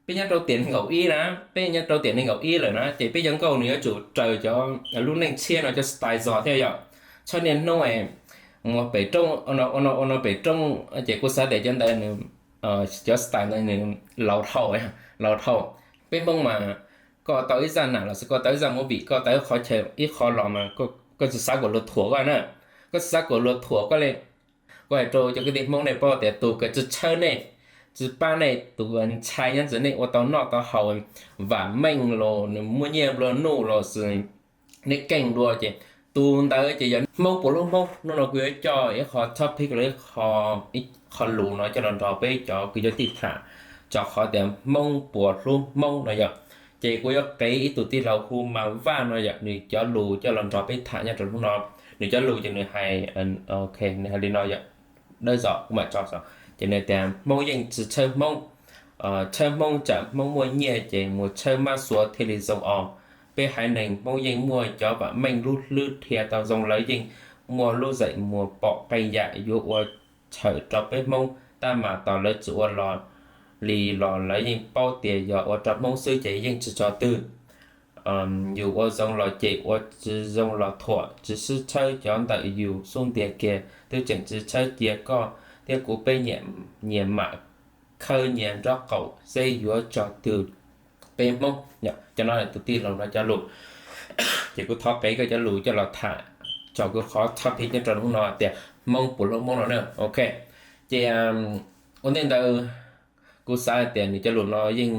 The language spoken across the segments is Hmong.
peb nyob rau tiam nees nkaum ib na, peb nyob rau tiam nees nkaum ib lawm na, ces peb cov nkauj nws yuav tsum raws cov lub neej tshiab no cov style zog thiab yom. Txhob niaj hnub mus pem roob, ua no pem roob, ces kuv xav tias cov ntawd nws, cov style ntawd nws laus dhau, laus dhau. Peb Hmoob mas koj tau ib zaj nam los sis koj tau ib zaj movie, koj tau ib qho chaw ib qho los mas koj tsis xav kom luag thuam koj na, koj tsis xav kom luag thuam koj li. Kuv hais rau cov kwv tij Hmoob nej paub tias tus kws tsis tshawb nej, tsis pab nej, tus ntshai nyob ntawm nej ua tau noj tau haus, vam meej los nws muaj nyiaj nplua nuj los sis nej keej dua ces tus ntawd ces yog Hmoob puas hlub Hmoob. Hnub no kuv yuav coj ib qho topic los ib qho, ib qho lus no coj los nrog peb cov kwv cov tij tham, rau qhov tias Hmoob puas hlub Hmoob no yom. Ces kuv yuav qev ib tug tij laug hu Mas Vaj no yom, nws cov lus coj los nrog peb tham nyob rau hnub no. Nws cov lus ces nws hais, ok, nws hais li no yom, dawb zog kuv mam tso, ces nws tias Hmoob yeej tsis tshawb Hmoob, tshawb Hmoob tsam Hmoob muaj nyiaj ces mus tshawb mab xuav thiaj li zoo os. Peb haiv neeg Hmoob yeej muaj cov vam meej lub hlwb dhia tau zoo, lawv yeej muaj lub zeem mus pom qee yam yuav ua txhawm rau peb Hmoob, tab mas tos lawv tsis ua los li los lawv yeej paub tias yog ua rau Hmoob xwb ces yeej tsis tso twg. Yus ua zoo los cem, ua tsis zoo los thuam, tsis sib tshawb cov ntawm yus xub ntiag kiag, twb tseem tsis tshawb cia koj thiab kuv, peb nyias mam khawb nyias nraub qaum seb yuav tso twg peb Hmoob. Cov no tus tij laug no cov lus, ces kuv thov qev koj cov lus coj los tham, tso kuv qhov topic nyob rau hnub no tias Hmoob puas hlub Hmoob no na, ok. Ces ua ntej ntawd kuv xav hais tias nws cov lus no yeej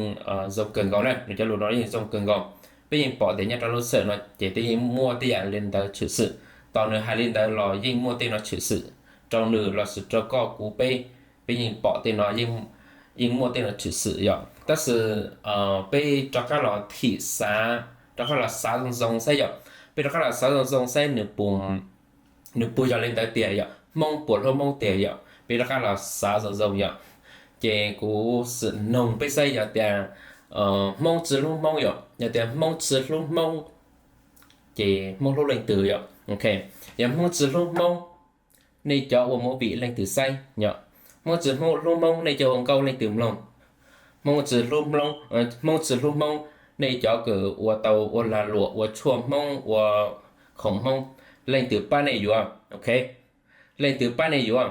zoo kawg nkaus na, nws cov lus no yeej zoo kawg nkaus. Peb yeej pom tias nyob rau lub sij hawm no ces peb yeej muaj tej yam li ntawd tshwm sim. Tos nws hais li ntawd los yeej muaj tej no tshwm sim rau nws los sis rau koj kuv peb, peb yeej pom tej no, yeej muaj tej no tshwm sim yom. Tab sis peb rov qab los thim xav, rov qab los xav zoo zoo saib yom, peb rov qab los xav zoo zoo saib nws puas, nws puas yog li ntawd tiag yom, Hmoob puas hlub Hmoob tiag yom, peb rov qab los xav zoo zoo yom. Ces kuv sim noog peb saib yog tias Hmoob tsis hlub Hmoob yom, yog tias Hmoob tsis hlub Hmoob ces Hmoob hlub leej twg yom? Ok, yog Hmoob tsis hlub Hmoob, nej cov ua movie leej twg saib yom? Hmoob tsis hlub Hmoob, nej cov ua nkauj leej twg mloog? Hmoob tsis hlub Hmoob, Hmoob tsis hlub Hmoob, nej cov kws ua tau ua lag luam, ua tshuaj Hmoob, ua khoom Hmoob, leej twg pab nej yuav? Ok, leej twg pab nej yuav?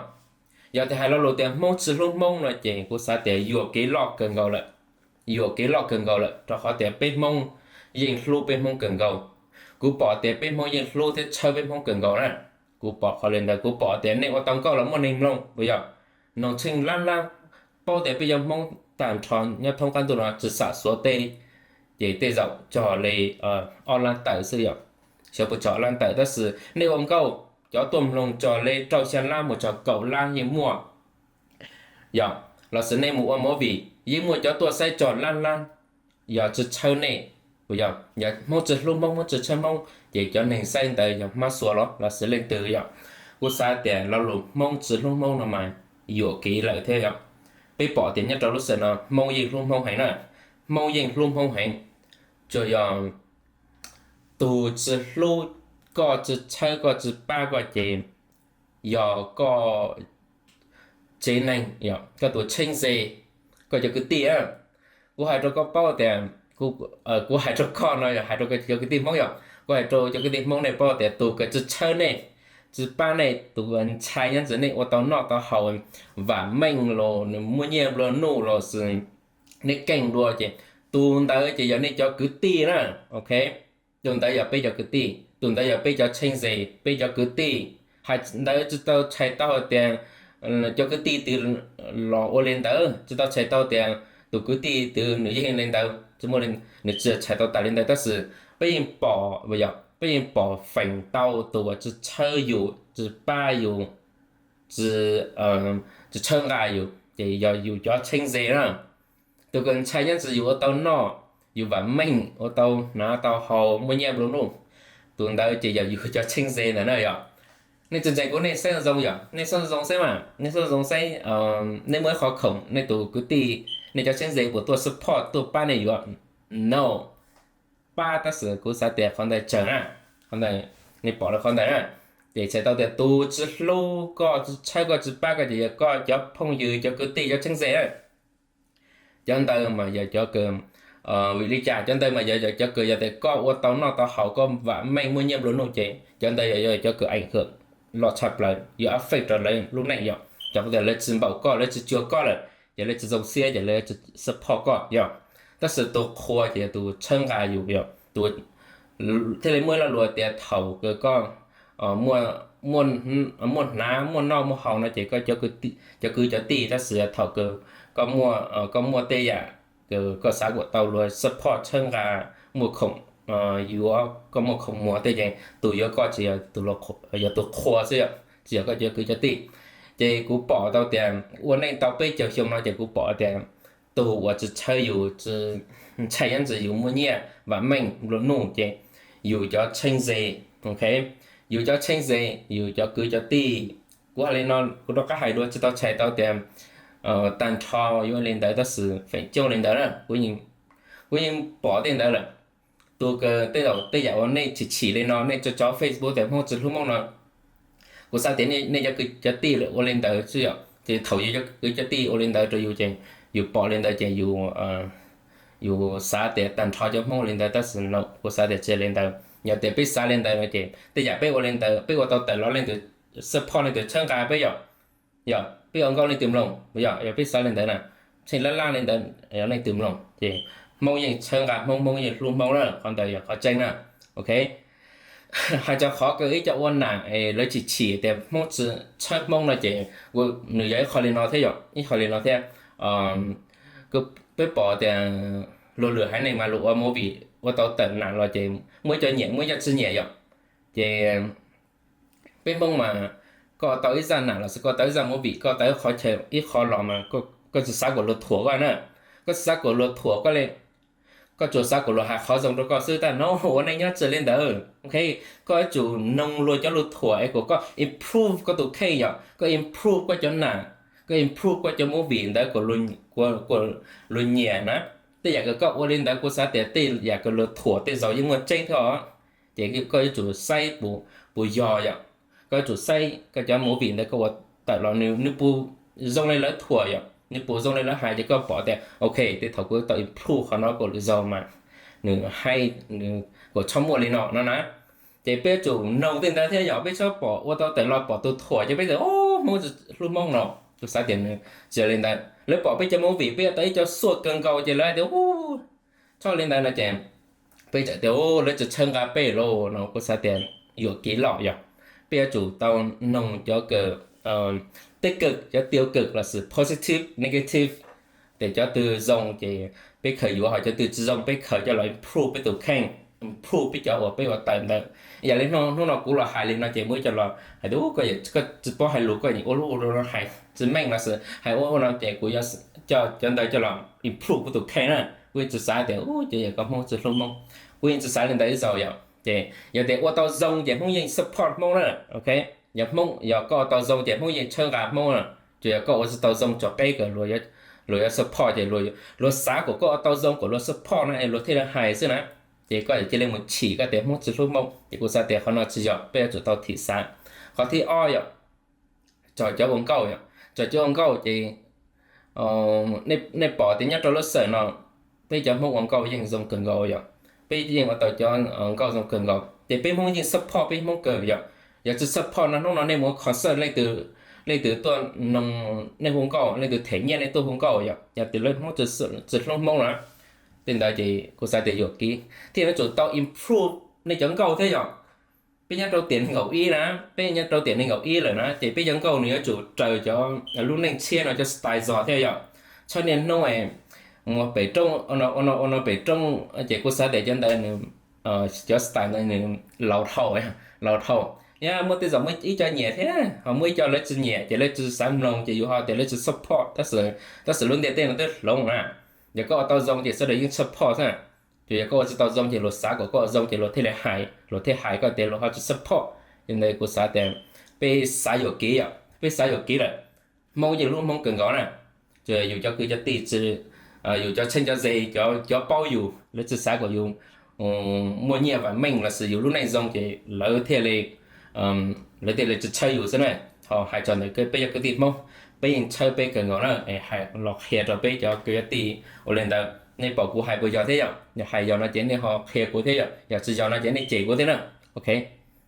Yog tias hais lo lus tias Hmoob tsis hlub Hmoob no ces kuv xav tias yuam kev loj kawg nkaus lawm, yuam kev loj kawg nkaus lawm, rau qhov tias peb Hmoob yeej hlub peb Hmoob kawg nkaus. Kuv pom tias peb Hmoob yeej hlub thiab tshawb peb Hmoob kawg nkaus na. Kuv pom qhov li ntawd, kuv pom tias nej ua tau nkauj los muaj neeg mloog, puas yog? Noog tsheej lab lab, paub tias peb cov Hmoob tag nrho nyob thoob qab ntuj no tsis xam Suav teb, ces tej zaum cog li ob lab tawm xwb yom, xyov puas txog ob lab tawm, tab sis nej ua nkauj cov tuaj mloog cog li rau xya lab mus txog kaum lab yeej muaj yom. Los sis nej mus ua movie yeej muaj cov tuaj saib txog lab lab, yog tsis tshawb nej, puas yog? Yog Hmoob tsis hlub Hmoob, Hmoob tsis tshawb Hmoob ces cov neeg saib ntawd yog mab xuav los los sis leej twg yom? Kuv xav tias lo lus Hmoob tsis hlub Hmoob no mas yuam kev lawm thiab yom. Peb pom tias nyob rau lub sij hawm no Hmoob yeej hlub Hmoob heev na, Hmoob yeej hlub Hmoob heev. Tsuas yog tus tsis hlub koj, tsis tshawb koj, tsis pab koj ces yog koj tsev neeg, koj tus txheeb ze, koj cov kwv tij. Kuv hais rau koj paub tias, kuv hais rau koj no yog hais rau koj cov kwv tij Hmoob yom, kuv hais rau cov kwv tij Hmoob nej paub tias tus kws tsis tshawb nej, tsis pab nej, tus ntshai nyob ntawm nej ua tau noj tau haus, vam meej los nws muaj nyiaj nplua nuj los sis nej keej dua ces tus ntawd ces yog nej cov kwv tij na. Ok, tus ntawd yog peb cov kwv tij, tus ntawd yog peb cov txheeb ze, peb cov kwv tij. Hais ntawd tsis tau txhais tau hais tias cov kwv tij twg los ua li ntawd, tsis tau txhais tau tias tus kwv tij twg nws yeej li ntawd, tsis muaj, nws tsis txhais tau tas li ntawd, tab sis peb yeej pom, yog peb yeej pom feem tau tus uas tsis tshawb yus, tsis pab yus, tsis, tsis tshawb nqa yus ces yog yus cov txheeb ze na. Tus kws ntshai nyob ntawm yus ua tau noj, yus vam meej ua tau hnav tau haus muaj nyiaj nplua nuj, tus ntawd ces yog yus cov txheeb ze ntawd na yom. Nej tsis ntseeg kuv nej saib zoo zoo yom, nej saib zoo zoo saib mas, nej saib zoo zoo saib, nej muaj ib qho khoom nej tus kwv tij, nej cov txheeb ze puas tuaj support tuaj pab nej yuav? No, pab tab sis kuv xav tias qhov ntawd tsawg na, qhov ntawd, nej pom lawm qhov ntawd na, ces txhais tau tias tus tsis hlub koj, tsis tshawb koj, tsis pab koj ces yog koj cov phooj ywg, cov kwv tij, cov txheeb ze na. Cov ntawd mas yog cov kws, vim li cas cov ntawd mas yog cov kws yog tias koj ua tau noj tau haus, koj vam meej muaj nyiaj nplua nuj ces cov ntawd yog cov kws eem hawm los tshaj plaws, yuav affect rau lawv lub neej yom. Cov tias lawv tsis npaum koj, lawv tsis cuag koj lawm, ces lawv tsis zoo siab, ces lawv tsis support koj yom. Tab sis tus qhua ces yog tus txhawb nqa yus yom, tus thiaj li muaj ib lo lus tias thaum kws koj muaj hnav muaj noj muaj haus no ces koj cov kwv cov tij, tab sis thaum kws koj muaj, koj muaj tej yam kws koj xav kom tau luag support txhawb nqa, muaj khoom yuav koj, muaj khoom muag tej ces tus yuav koj tsis yog tus qhua xwb yom, tsis yog koj cov kwv cov tij. Ces kuv pom tau tias ua neej tau peb caug xyoo no ces kuv pom tias tus uas tsis txhawb yus, tsis ntshai nyob ntsis yus muaj nyiaj vam meej nplua nuj ces yus cov txheeb ze, ok, yus cov txheeb ze, yus cov kwv cov tij. Kuv hais li no, kuv rov qab hais dua, tsis tau txhais tau tias tag nrho yuav li ntawd, tab sis feem coob li ntawd na, kuv yeej pom tej ntawd lawm. Tus kws tej zaum tej yam uas nej chim chim li no, nej tso tso Facebook tias Hmoob tsis hlub Hmoob no, kuv xav tias nej cov kwv cov tij lawm ua li ntawd xwb yom. Ces thaum yus cov kwv cov tij ua li ntawd rau yus ces yus pom li ntawd ces yus, yus xav tias tag nrho cov Hmoob li ntawd, tab sis no kuv xav tias tsis li ntawd. Yog tias peb xav li ntawd no ces tej yam peb ua li ntawd, peb ua tau tawm los leej twg support leej twg txhawb nqa peb yom, yog peb ua nkauj leej twg mloog yom, yog peb xav li ntawd na, txheej laj laj li ntawd yog leej twg mloog ces Hmoob yeej txhawb nqa Hmoob, Hmoob yeej hlub Hmoob na, qhov ntawd yog qhov tseeb na. Ok, hais txog qhov kws ib co ua nam es lawv chim chim tias Hmoob tsis txhawb Hmoob no ces nws yog ib qho li no thiab yom, ib qho li no thiab. Peb pom tias luag lwm haiv neeg mas luag ua movie ua tau tawm nam los ces muaj ib co nyiam muaj ib co tsis nyiam yom. Ces peb Hmoob mas koj tau ib zaj nam los sis koj tau ib zaj movie, koj tau ib qhov chaw ib qho los mas koj tsis xav kom luag thuam koj na, koj tsis xav kom luag thuam koj li, koj tsuas xav kom luag hais qhov zoo rau koj xwb. Tab no ua neej nyob tsis li ntawd, ok, koj yuav tsum noog luag cov lus thuam es kom koj improve koj tus kheej yom, koj improve koj cov nam, koj improve koj cov movie ntawd kom luag nyiam na. Tej yam kws koj ua li ntawd kuv xav tias tej yam kws luag thuam tej zaum yeej muaj tseeb thiab os. Ces koj yuav tsum saib puas yog yom, koj yuav tsum saib koj cov movie ntawd koj ua tawm los nws puas zoo li lawv thuam yom, nws puas zoo li lawv hais ces koj pom tias ok, tej thaum kuv tau improve qhov no kom lwm zaus mas nws hais, nws kom txhob muaj li no no na. Ces peb yuav tsum noog tej ntawd thiab yom, peb txhob pom ua tau tawm los pom tus thuam ces peb tias Hmoob tsis hlub Hmoob no. Kuv xav tias nws tsis yog li ntawd, lawv pom peb cov movie peb ua tau ib co xuaj kawg nkaus ces lawv hais tias txhob li ntawd no ces peb txawm tias lawv tsis txhawb nqa peb lauj no. Kuv xav tias yuam kev lawm yom, peb yuav tsum tau noog cov kws tích cực, cov tiêu cực los sis positive, negative. Ces cov twg zoo ces peb khaws yuav, ho cov twg tsis zoo peb khaws coj los improve peb tus kheej, improve peb cov uas peb ua tawm ntawd. Yam li hnub no kuv los hais li no ces muaj ib co los hais tias koj tsis paub hais lus, koj yeej ua lub ua no hais tsis meej los sis hais ua ua no ces kuv yuav coj cov ntawd coj los improve kuv tus kheej na. Kuv yeej tsis xav tias cov yam koj Hmoob tsis hlub Hmoob, kuv yeej tsis xav li ntawd ib zaug yom. Ces yog tias ua tau zoo ces Hmoob yeej support Hmoob na, ok. Yog Hmoob, yog koj ua tau zoo ces Hmoob yeej txhawb nqa Hmoob na. Tsuas yog koj ua tsis tau zoo tso qeb kawg luag yuav support ces luag xav kom koj ua tau zoo kom luag support na luag thiaj li hais xwb na. Ces koj cia li mus chim koj tias Hmoob tsis hlub Hmoob ces kuv xav tias qhov no tsis yog, peb yuav tsum tau thim xav. Qhov thib ob yom, txog cov ua nkauj yom, txog cov ua nkauj ces nej pom tias nyob rau lub xeem no peb cov Hmoob ua nkauj yeej zoo kawg nkaus yom, peb yeej ua tau cov nkauj zoo kawg nkaus ces peb Hmoob yeej support peb Hmoob kawg yom. Yog tsis support no hnub no nej mus concert leej twg, leej twg tuaj noog nej hu nkauj, leej twg them nyiaj nej tuaj hu nkauj yom. Yog tias lawv Hmoob tsis hlub Hmoob na, tej ntawd ces kuv xav tias yuam kev thiab yuav tsum tau improve nej cov nkauj thiab yom. Peb nyob rau tiam nees nkaum ib na, peb nyob rau tiam nees nkaum ib lawm na ces peb cov nkauj nws yuav tsum raws cov lub neej tshiab no cov style zog thiab yom. Txhob niaj hnub mus pem roob ua no ua no pem roob ces kuv xav tias cov ntawd nws, cov style ntawd nws laus dhau, laus dhau. Yog muaj tej zaum muaj ib co nyiam thiab ho muaj ib co lawv tsis nyiam ces lawv tsis xav mloog ces yus ho tias lawv tsis support, tab sis lub ntiaj teb no twb hloov na. Yog koj ua tau zoo ces sawv daws yeej support xwb. Ces yog koj ua tsis tau zoo ces luag xav kom koj ua zoo ces luag thiaj li hais, luag thiaj hais koj tias luag ho tsis support. Yog ntawd kuv xav tias peb xav yuam kev yom, peb xav yuam kev lawm. Hmoob yeej hlub Hmoob kawg nkaus na. Tsuas yus cov kwv cov tij, yus cov txheeb cov ze, cov paub yus, lawv tsis xav kom yus muaj nyiaj vam meej los sis yus lub neej zoo ces lawv thiaj li, lawv thiaj li tsis txhawb yus xwb na. Ho hais txog ntawm peb cov kwv tij Hmoob, peb yeej txhawb peb kawg nkaus na, hais los qhia rau peb cov kwv tij ua li ntawd. Nej pom kuv hais puas yog thiab yom? Yog hais yog no ces nej ho qhia kuv thiab yom, yog tsis yog no ces nej cem kuv thiab na. Ok,